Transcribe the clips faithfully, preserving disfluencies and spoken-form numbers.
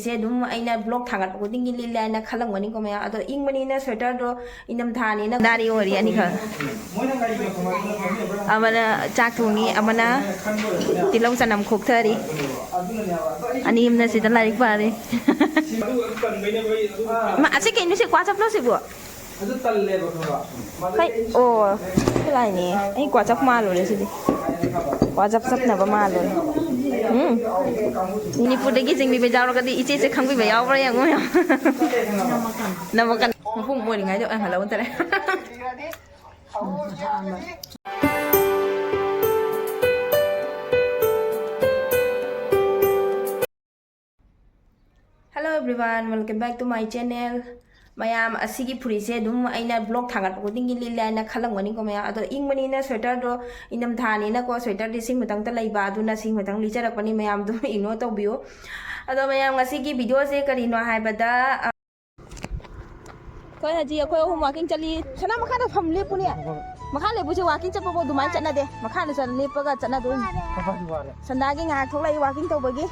ꯁꯦ ꯑꯗꯨꯝ ꯑꯩꯅ ꯕ꯭ꯂꯣꯛ ꯊꯥꯒꯠꯄ ꯈꯨꯗꯤꯡꯒꯤ ꯂꯤꯠꯂꯦ ꯍꯥꯏꯅ ꯈꯜꯂꯝꯒꯅꯤꯀꯣ ꯃꯌꯥꯝ꯫ ꯑꯗꯣ ꯏꯪꯕꯅꯤꯅ ꯁ꯭ꯋꯦꯇꯔꯗꯣ ꯏꯪꯊꯝꯊꯥꯅꯤꯅ ꯅꯥꯔꯤ ꯑꯣꯏꯔꯤ ꯑꯅꯤꯈꯛ꯫ ꯑꯃꯅ ꯆꯥꯛ ꯊꯣꯡꯉꯤ, ꯑꯃꯅ ꯇꯤꯜꯍꯧ ꯆꯅꯝ ꯈꯣꯛꯊꯔꯤ, ꯑꯅꯤ ꯑꯃꯅ ꯁꯤꯗ ꯂꯥꯏꯔꯤꯛ ꯄꯥꯔꯤ꯫ ꯃꯥ, ꯑꯁꯤ ꯀꯩꯅꯣ ꯁꯤ ꯀ꯭ꯋꯥ ꯆꯞꯂꯣ ꯁꯤꯕꯨ? ꯑꯗꯨ ꯇꯜꯂꯦꯕ ꯈꯪꯕ꯭ꯔꯥ? ꯃꯥꯗꯤ ꯍꯩ, ꯑꯩ ꯑꯣ, ꯁꯤ ꯂꯥꯏꯅꯦ꯫ ꯑꯩ ꯀ꯭ꯋꯥ ꯆꯞ ꯃꯥꯜꯂꯨꯔꯦ ꯁꯤꯗꯤ꯫ ꯀ꯭ꯋꯥ ꯆꯞ ꯆꯞꯅꯕ ꯃꯥꯜꯂꯨꯔꯦ꯫ ꯎꯝ꯫ ꯃꯅꯤꯄꯨꯔꯗꯒꯤ ꯆꯤꯡꯕꯤꯕ ꯌꯥꯎꯔꯒꯗꯤ ꯏꯆꯦꯁꯦ ꯈꯪꯕꯤꯕ ꯌꯥꯎꯕ꯭ꯔꯥ ꯌꯦꯡꯉꯣ ꯃꯌꯥꯝ꯫ ꯅꯃꯛꯀꯟ꯫ ꯃꯄꯨꯡ ꯑꯣꯏꯔꯤꯉꯩꯗ ꯑꯣꯏꯍꯜꯍꯧ ꯇꯥꯔꯦ꯫ Hello everyone, welcome back to my channel. ꯃꯌꯥꯝ, ꯑꯁꯤꯒꯤ ꯐꯨꯔꯤꯠꯁꯦ ꯑꯗꯨꯝ ꯑꯩꯅ ꯕ꯭ꯂꯣꯛ ꯊꯥꯒꯠꯄ ꯈꯨꯗꯤꯡꯒꯤ ꯂꯤꯠꯂꯦ ꯍꯥꯏꯅ ꯈꯜꯂꯝꯒꯅꯤꯀꯣ ꯃꯌꯥꯝ꯫ ꯑꯗꯣ ꯏꯪꯕꯅꯤꯅ ꯁ꯭ꯋꯦꯇꯔꯗꯣ, ꯏꯪꯊꯝꯊꯥꯅꯤꯅꯀꯣ, ꯁ꯭ꯋꯦꯇꯔꯗꯤ ꯁꯤ ꯃꯊꯛꯇ ꯂꯩꯕ, ꯑꯗꯨꯅ ꯁꯤ ꯃꯊꯪ ꯂꯤꯠꯆꯔꯛꯄꯅꯤ꯫ ꯃꯌꯥꯝ ꯑꯗꯨꯝ ꯏꯒꯅꯣꯔ ꯇꯧꯕꯤꯌꯨ꯫ ꯑꯗꯣ ꯃꯌꯥꯝ, ꯉꯁꯤꯒꯤ ꯚꯤꯗꯤꯑꯣꯁꯦ ꯀꯔꯤꯅꯣ ꯍꯥꯏꯕꯗ, ꯑ, ꯑꯩꯈꯣꯏ ꯍꯧꯖꯤꯛ ꯑꯩꯈꯣꯏ ꯑꯍꯨꯝ ꯋꯥꯀꯤꯡ ꯆꯠꯂꯤ꯫ ꯁꯅꯥ, ꯃꯈꯥꯗ ꯐꯝ ꯂꯦꯞꯄꯨꯅꯦ꯫ ꯃꯈꯥ ꯂꯦꯞꯄꯁꯦ ꯋꯥꯀꯤꯡ ꯆꯠꯄꯕꯨ ꯑꯗꯨꯃꯥꯏꯅ ꯆꯠꯅꯗꯦ꯫ ꯃꯈꯥꯗ ꯆꯠ-, ꯂꯦꯞꯄꯒ ꯆꯠꯅꯗꯣꯏꯅꯤ꯫ ꯁꯟꯗꯥꯒꯤ ꯉꯥꯏꯍꯥꯛ ꯊꯣꯛꯂꯛꯏ ꯋꯥꯀꯤꯡ ꯇꯧꯕꯒꯤ꯫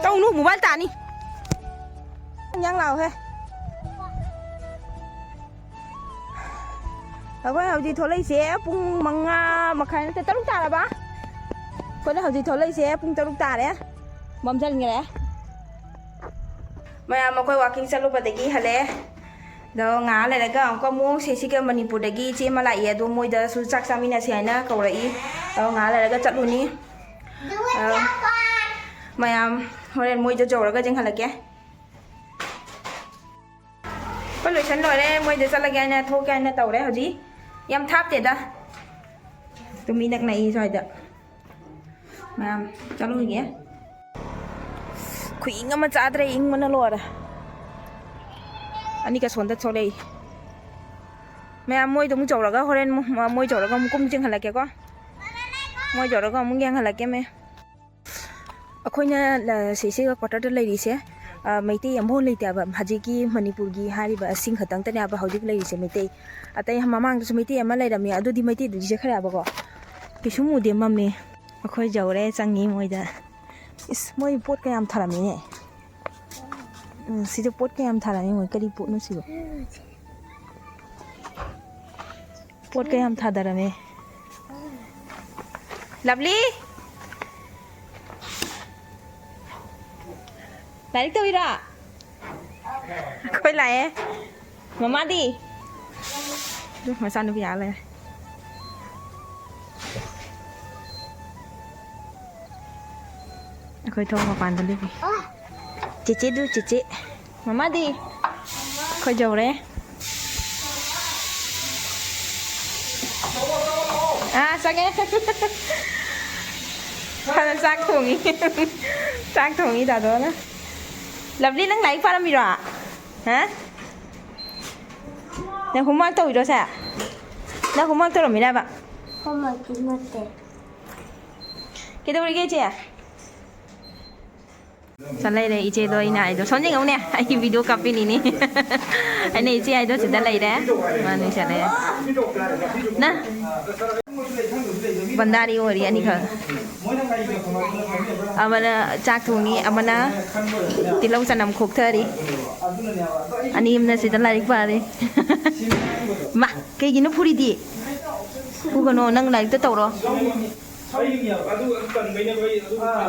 ꯇꯧꯅꯨ, ꯃꯣꯕꯥꯏꯜ ꯇꯥꯅꯤ꯫ ꯌꯥꯡ ꯂꯥꯎꯍꯦ꯫ ꯑꯩꯈꯣꯏ ꯍꯧꯖꯤꯛ ꯊꯣꯛꯂꯛꯏꯁꯦ ꯄꯨꯡ ꯃꯉꯥ ꯃꯈꯥꯏ ꯅꯠꯇꯦ, ꯇꯔꯨꯛ ꯇꯥꯔꯕ? ꯑꯩꯈꯣꯏꯅ ꯍꯧꯖꯤꯛ ꯊꯣꯛꯂꯛꯏꯁꯦ ꯄꯨꯡ ꯇꯔꯨꯛ ꯇꯥꯔꯦ꯫ ꯃꯝꯁꯤꯟꯈ꯭ꯔꯦ꯫ ꯃꯌꯥꯝ, ꯑꯩꯈꯣꯏ ꯋꯥꯀꯤꯡ ꯆꯠꯂꯨꯕꯗꯒꯤ ꯍꯜꯂꯛꯑꯦ꯫ ꯑꯗꯣ ꯉꯥꯏꯍꯥꯛ ꯂꯩꯔꯒ ꯑꯃꯨꯛꯀ ꯑꯃꯨꯛ ꯁꯤꯁꯤꯒ ꯃꯅꯤꯄꯨꯔꯗꯒꯤ ꯏꯆꯦ ꯑꯃ ꯂꯥꯛꯏ, ꯑꯗꯣ ꯃꯣꯏꯗꯁꯨ ꯆꯥꯛ ꯆꯥꯃꯤꯟꯅꯁꯦ ꯍꯥꯏꯅ ꯀꯧꯔꯛꯏ꯫ ꯑꯗꯣ ꯉꯥꯏꯍꯥꯛ ꯂꯩꯔꯒ ꯆꯠꯂꯨꯅꯤ꯫ ꯑꯗꯣ ꯃꯌꯥꯝ, ꯍꯣꯔꯦꯟ ꯃꯣꯏꯗ ꯌꯧꯔꯒ ꯌꯦꯡꯍꯜꯂꯛꯀꯦ꯫ ꯑꯩꯈꯣꯏ ꯂꯣꯏꯁꯟ ꯂꯣꯏꯔꯦ, ꯃꯣꯏꯗ ꯆꯠꯂꯒꯦ ꯍꯥꯏꯅ ꯊꯣꯛꯀꯦ ꯍꯥꯏꯅ ꯇꯧꯔꯦ ꯍꯧꯖꯤꯛ꯫ ꯌꯥꯝ ꯊꯥꯞꯇꯦꯗ꯫ ꯑꯗꯨꯝ ꯏꯅꯛ ꯅꯛꯏ ꯁ꯭ꯋꯥꯏꯗ꯫ ꯃꯌꯥꯝ ꯆꯠꯂꯨꯈꯤꯒꯦ꯫ ꯈꯨꯏꯪ ꯑꯃ ꯆꯥꯗ꯭ꯔꯦ, ꯏꯪꯕꯅ ꯂꯣꯏꯔꯦ꯫ ꯑꯅꯤꯒ ꯁꯣꯟꯗ ꯊꯣꯛꯂꯛꯏ꯫ ꯃꯌꯥꯝ ꯃꯣꯏꯗ ꯑꯃꯨꯛ ꯌꯧꯔꯒ ꯍꯣꯔꯦꯟ ꯃꯨ-, ꯃ-, ꯃꯣꯏ ꯌꯧꯔꯒ ꯑꯃꯨꯛ ꯀꯨꯝ ꯌꯦꯡꯍꯜꯂꯛꯀꯦꯀꯣ꯫ ꯃꯣꯏ ꯌꯧꯔꯒ ꯑꯃꯨꯛ ꯌꯦꯡꯍꯜꯂꯛꯀꯦ, ꯃꯦ꯫ ꯑꯩꯈꯣꯏꯅ ꯂ-, ꯁꯤꯁꯤꯒ quarter ꯗ ꯂꯩꯔꯤꯁꯦ, ꯑ, ꯃꯩꯇꯩ ꯑꯃꯐꯥꯎ ꯂꯩꯇꯦ ꯍꯥꯏꯕ꯫ ꯍꯧꯖꯤꯛꯀꯤ ꯃꯅꯤꯄꯨꯔꯒꯤ ꯍꯥꯏꯔꯤꯕ ꯁꯤꯡ ꯈꯛꯇꯪꯇꯅꯦ ꯍꯥꯏꯕ ꯍꯧꯖꯤꯛ ꯂꯩꯔꯤꯁꯦ ꯃꯩꯇꯩ꯫ ꯑꯇꯩ ꯃꯃꯥꯡꯗꯁꯨ ꯃꯩꯇꯩ ꯑꯃ ꯂꯩꯔꯝꯃꯤ, ꯑꯗꯨꯗꯤ ꯃꯩꯇꯩꯗꯨꯗꯤ ꯆꯠꯈ꯭ꯔꯦ ꯍꯥꯏꯕꯀꯣ꯫ ꯀꯩꯁꯨꯝ ꯎꯗꯦ, ꯃꯝꯃꯦ꯫ ꯑꯩꯈꯣꯏ ꯌꯧꯔꯦ, ꯆꯪꯉꯤ ꯃꯣꯏꯗ꯫ ꯏꯁ, ꯃꯣꯏ ꯄꯣꯠ ꯀꯌꯥꯝ ꯊꯥꯔꯝꯃꯤꯅꯦ꯫ ꯎꯝ, ꯁꯤꯗ ꯄꯣꯠ ꯀꯌꯥꯝ ꯊꯥꯔꯝꯃꯤ ꯃꯣꯏ꯫ ꯀꯔꯤ ꯄꯣꯠꯅꯣ ꯁꯤꯕꯣ? ꯄꯣꯠ ꯀꯌꯥꯝ ꯊꯥꯗꯔꯝꯃꯦ꯫ ꯂꯕꯂꯤ! ꯂꯥꯏꯔꯤꯛ ꯇꯧꯔꯤꯔꯣ? ꯑꯩꯈꯣꯏ ꯂꯥꯛꯑꯦ꯫ ꯃꯃꯥꯗꯤ? ꯑꯗꯨ ꯃꯆꯥꯅꯨꯄꯤ ꯑꯥ ꯂꯩꯔꯦ꯫ ꯑꯩꯈꯣꯏ ꯊꯣꯡ ꯃꯄꯥꯟꯗ ꯂꯦꯞꯄꯤ꯫ ꯆꯦꯆꯦꯗꯨ, ꯆꯦꯆꯦ꯫ ꯃꯃꯥꯗꯤ? ꯑꯩꯈꯣꯏ ꯌꯧꯔꯦ꯫ ꯑꯥ, ꯆꯪꯉꯦ꯫ ꯐꯖꯅ ꯆꯥꯛ ꯊꯣꯡꯉꯤ꯫ ꯆꯥꯛ ꯊꯣꯡꯉꯤ ꯗꯥꯗꯣꯅ꯫ ꯂꯕꯂꯤ, ꯅꯪ ꯂꯥꯏꯔꯤꯛ ꯄꯥꯔꯝꯃꯤꯔꯣ? ꯍꯥ? ꯅꯪ homework ꯇꯧꯔꯤꯔꯣ ꯁꯦ? ꯅꯪ homework ꯇꯧꯔꯝꯃꯤꯔꯕ? Homework ꯅꯠꯇꯦ꯫ ꯀꯩꯗꯧꯔꯤꯒꯦ ꯏꯆꯦ? ꯆꯠꯂꯩꯔꯦ ꯏꯆꯦꯗꯣ, ꯑꯩꯅ ꯍꯥꯏꯗꯣ꯫ ꯁꯣꯝ ꯌꯦꯡꯉꯧꯅꯦ, ꯑꯩꯒꯤ video ꯀꯥꯞꯄꯤꯅꯤꯅꯦ꯫ ꯑꯩꯅ ꯏꯆꯦ ꯍꯥꯏꯗꯣ ꯁꯤꯗ ꯂꯩꯔꯦ꯫ ꯃꯥꯅꯤ ꯆꯠꯂꯦ꯫ ꯅ? ꯕꯟꯗꯥꯔꯤ ꯑꯣꯏꯔꯤ ꯑꯅꯤꯈꯛ꯫ ꯑꯃꯅ ꯆꯥꯛ ꯊꯣꯡꯉꯤ, ꯑꯃꯅ ꯇꯤꯜꯍꯧ ꯆꯅꯝ ꯈꯣꯛꯊꯔꯤ꯫ ꯑꯅꯤ ꯑꯃꯅ ꯁꯤꯗ ꯂꯥꯏꯔꯤꯛ ꯄꯥꯔꯤ꯫ ꯃꯥ, ꯀꯩꯒꯤꯅꯣ ꯐꯨꯔꯤꯗꯤ? ꯐꯨꯒꯅꯣ, ꯅꯪ ꯂꯥꯏꯔꯤꯛꯇ ꯇꯧꯔꯣ꯫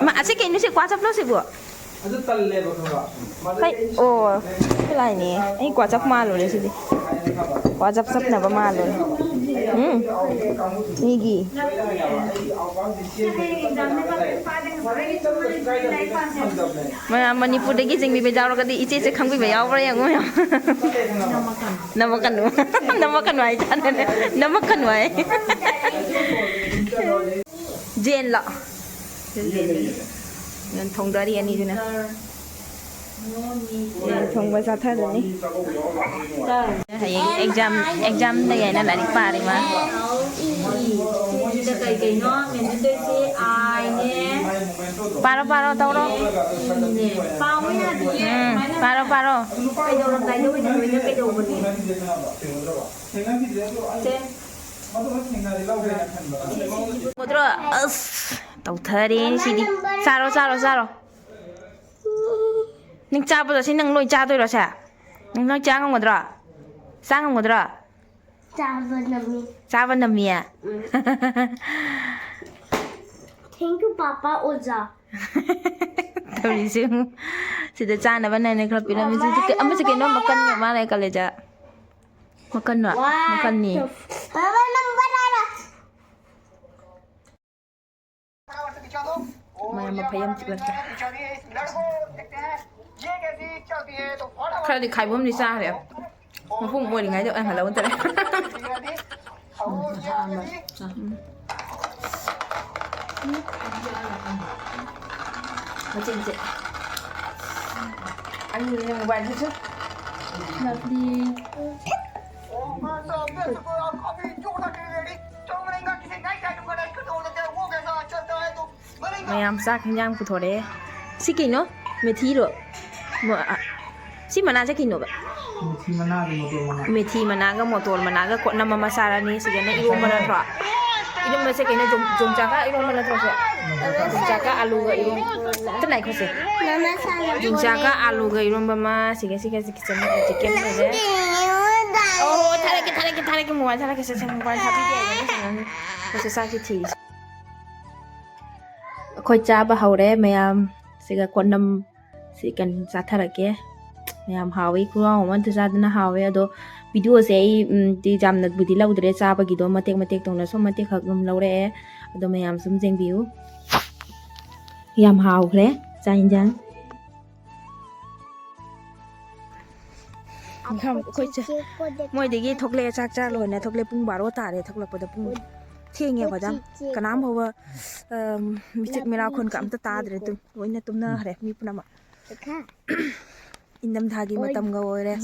ꯃꯥ, ꯑꯁꯤ ꯀꯩꯅꯣ ꯁꯤ ꯀ꯭ꯋꯥ ꯆꯞꯂꯣ ꯁꯤꯕꯨ? ꯑꯗꯨ ꯇꯜꯂꯦꯕ ꯈꯪꯕ꯭ꯔꯥ? ꯃꯥꯗꯤ ꯍꯩ, ꯑꯩ ꯑꯣ, ꯁꯤ ꯂꯥꯏꯅꯦ꯫ ꯑꯩ ꯀ꯭ꯋꯥ ꯆꯞ ꯃꯥꯜꯂꯨꯔꯦ ꯁꯤꯗꯤ꯫ ꯀ꯭ꯋꯥ ꯆꯞ ꯆꯞꯅꯕ ꯃꯥꯜꯂꯨꯔꯦ꯫ ꯎꯝ, ꯃꯤꯒꯤ꯫ ꯃꯌꯥꯝ ꯃꯅꯤꯄꯨꯔꯗꯒꯤ ꯌꯦꯡꯕꯤꯕ ꯌꯥꯎꯔꯒꯗꯤ ꯏꯆꯦꯁꯦ ꯈꯪꯕꯤꯕ ꯌꯥꯎꯕ꯭ꯔꯥ ꯌꯦꯡꯉꯣ ꯃꯌꯥꯝ꯫ ꯅꯝꯃꯛꯀꯅꯨ꯫ ꯅꯝꯃꯛꯀꯅꯨ ꯍꯥꯏꯇꯥꯔꯦꯅꯦ꯫ ꯅꯝꯃꯛꯀꯅꯨ ꯍꯥꯏ꯫ ꯖꯦꯟꯂꯣ? ꯌꯦꯟ ꯊꯣꯡꯗꯔꯤ ꯑꯅꯤꯗꯨꯅ꯫ ꯌꯦꯟ ꯊꯣꯡꯕ ꯆꯥꯊꯔꯅꯤ꯫ ꯍꯌꯦꯡ exam, exam ꯂꯩ ꯍꯥꯏꯅ ꯂꯥꯏꯔꯤꯛ ꯄꯥꯔꯤ ꯃꯥ꯫ ꯁꯤꯗ ꯀꯩ ꯀꯩꯅꯣ ꯃꯦꯟꯗꯣꯏꯁꯦ? ꯑꯥꯏꯅꯦ꯫ ꯄꯥꯔꯣ, ꯄꯥꯔꯣ, ꯇꯧꯔꯣ꯫ ꯏꯅꯦ꯫ ꯄꯥꯎ ꯌꯥꯗꯤꯌꯦ꯫ ꯎꯝ, ꯁꯨꯃꯥꯏꯅ ꯄꯥꯔꯣ, ꯄꯥꯔꯣ꯫ ꯀꯩꯗꯧꯔꯝꯗꯥꯏꯗ ꯑꯣꯏꯅ ꯂꯣꯏꯅ ꯀꯩꯗꯧꯕꯅꯦ? ꯁꯦ꯫ ꯈꯪꯒꯗ꯭ꯔꯣ? ꯑꯁ, ꯇꯧꯊꯔꯦ ꯁꯤꯗꯤ꯫ ꯆꯥꯔꯣ, ꯆꯥꯔꯣ, ꯆꯥꯔꯣ꯫ ꯅꯪ ꯆꯥꯕꯗꯣ ꯁꯤ ꯅꯪ ꯂꯣꯏ ꯆꯥꯗꯣꯏꯔꯣ ꯁꯦ? ꯅꯪ ꯂꯣꯏ ꯆꯥ ꯉꯝꯒꯗ꯭ꯔꯣ? ꯆꯥ ꯉꯝꯒꯗ꯭ꯔꯣ? ꯆꯥꯕ ꯅꯝꯃꯤ꯫ ꯆꯥꯕ ꯅꯝꯃꯤꯌꯦ? ꯎꯝ꯫ Thank you, ꯄꯥꯄꯥ ꯑꯣꯖꯥ꯫ ꯇꯧꯔꯤꯁꯦ ꯌꯦꯡꯉꯨ꯫ ꯁꯤꯗ ꯆꯥꯅꯕ ꯅꯪꯅ ꯈꯔ ꯄꯤꯔꯝꯃꯤ꯫ ꯁꯤꯁꯦ ꯀ-, ꯑꯃꯁꯦ ꯀꯩꯅꯣ ꯃꯀꯟ ꯌꯥꯝ ꯃꯥꯜꯂꯦ, ꯀꯂꯦꯖꯥ꯫ ꯃꯀꯟꯅꯣ? ꯋꯥ꯫ ꯃꯀꯟꯅꯤ꯫ ꯃꯃꯥ ꯅꯝꯕ ꯂꯥꯛꯑꯦ꯫ ꯃꯌꯥꯝ ꯃꯐꯩ ꯑꯃ ꯆꯤꯛꯂꯛꯀꯦ꯫ ꯈꯔꯗꯤ ꯈꯥꯏꯕꯣꯝꯗꯤ ꯆꯥꯈ꯭ꯔꯦ꯫ ꯃꯄꯨꯝ ꯑꯣꯏꯔꯤꯉꯩꯗ ꯑꯣꯏꯍꯜꯍꯧꯗ꯭ꯔꯦ꯫ ꯎꯝ꯫ ꯃꯆꯦꯠ ꯃꯆꯦꯠ꯫ ꯑꯅꯤꯅꯦ ꯃꯣꯕꯥꯏꯜꯗꯨꯁꯨ꯫ Lovely꯫ ꯃꯌꯥꯝ ꯆꯥꯛ ꯍꯤꯟꯖꯥꯡ ꯄꯨꯊꯣꯔꯛꯑꯦ꯫ ꯁꯤ ꯀꯩꯅꯣ? ꯃꯦꯊꯤꯔꯣ? ꯃ-, ꯑ, ꯁꯤ ꯃꯅꯥꯁꯦ ꯀꯩꯅꯣꯕ? ꯃꯦꯊꯤ ꯃꯅꯥꯒ ꯃꯣꯇꯣꯔ ꯃꯅꯥ꯫ ꯃꯦꯊꯤ ꯃꯅꯥꯒ ꯃꯣꯇꯣꯔ ꯃꯅꯥꯒ ꯀꯣꯠꯅꯝ ꯑꯃ ꯆꯥꯔꯅꯤ꯫ ꯁꯤꯗꯅ ꯏꯔꯣꯝꯕ ꯅꯠꯇ꯭ꯔꯣ? ꯏꯔꯣꯝꯕꯁꯦ ꯀꯩꯅꯣ? ꯌꯣꯡ-, ꯌꯣꯡꯆꯥꯛꯀ ꯏꯔꯣꯝꯕ ꯅꯠꯇ꯭ꯔꯣ ꯁꯦ? ꯌꯣꯡꯆꯥꯛꯀ ꯑꯂꯨꯒ ꯏꯔꯣꯝꯕ꯫ ꯑꯝꯇ ꯉꯥꯏꯈꯣ ꯁꯦ꯫ ꯃꯃꯥ ꯁꯥꯟꯅꯕ ꯌꯣꯡꯆꯥꯛꯀ ꯑꯂꯨꯒ ꯏꯔꯣꯝꯕ ꯑꯃ꯫ ꯁꯤꯒ, ꯁꯤꯒ, ꯁꯤ ꯈꯤꯇꯪ ꯆꯤꯛꯀꯟ ꯂꯩꯔꯦ꯫ ꯑꯣ, ꯊꯥꯔꯛꯀꯦ, ꯊꯥꯔꯛꯀꯦ, ꯊꯥꯔꯛꯀꯦ, ꯃꯣꯕꯥꯏꯜ ꯊꯥꯔꯛꯀꯦ ꯁꯦ, ꯁꯦ, ꯃꯣꯕꯥꯏꯜ ꯊꯥꯕꯤꯒꯦ ꯍꯥꯏꯕꯅꯦ ꯁꯦ꯫ ꯑꯩꯈꯣꯏ ꯆꯥꯕ ꯍꯧꯔꯦ ꯃꯌꯥꯝ꯫ ꯁꯤꯒ ꯀꯣꯠꯅꯝ ꯁꯤ ꯀꯩꯅꯣ ꯆꯥꯊꯔꯛꯀꯦ꯫ ꯌꯥꯝ ꯍꯥꯎꯋꯤ, ꯈꯨꯍꯥꯎ ꯑꯃ ꯆꯥꯗꯅ ꯍꯥꯎꯋꯦ꯫ ꯑꯗꯣ ꯚꯤꯗꯤꯑꯣꯁꯦ ꯑꯩ, ꯎꯝ, ꯗꯤ ꯌꯥꯝꯅꯕꯨꯗꯤ ꯂꯧꯗ꯭ꯔꯦ, ꯆꯥꯕꯒꯤꯗꯣ ꯃꯇꯦꯛ ꯃꯇꯦꯛ ꯇꯧꯅ ꯁꯨꯝ ꯃꯇꯦꯛ ꯈꯛ ꯑꯗꯨꯝ ꯂꯧꯔꯛꯑꯦ꯫ ꯑꯗꯣ ꯃꯌꯥꯝ ꯁꯨꯝ ꯌꯦꯡꯕꯤꯌꯨ꯫ ꯌꯥꯝ ꯍꯥꯎꯈ꯭ꯔꯦ ꯆꯥꯛ ꯌꯦꯟꯁꯥꯡ꯫ ꯑꯩꯈꯣꯏ ꯆꯦ-, ꯃꯣꯏꯗꯒꯤ ꯊꯣꯛꯂꯛꯑꯦ, ꯆꯥꯛ ꯆꯥ ꯂꯣꯏꯅ ꯊꯣꯛꯂꯛꯑꯦ꯫ ꯄꯨꯡ ꯕꯥꯔꯣ ꯇꯥꯔꯦ ꯊꯣꯛꯂꯛꯄꯗ꯫ ꯄꯨꯡ ꯊꯦꯡꯉꯦ ꯑꯩꯈꯣꯏꯗ꯫ ꯀꯅꯥꯝ ꯐꯥꯎꯕ, ꯑꯝ, ꯃꯤꯆꯤꯛ ꯃꯤꯔꯥꯎꯈꯣꯟꯒ ꯑꯝꯇ ꯇꯥꯗ꯭ꯔꯦ꯫ ꯑꯗꯨꯝ ꯂꯣꯏꯅ ꯇꯨꯝꯅꯈ꯭ꯔꯦ ꯃꯤ ꯄꯨꯝꯅꯃꯛ꯫ ꯏꯪꯊꯝꯊꯥꯒꯤ ꯃꯇꯝꯒ ꯑꯣꯏꯔꯦ꯫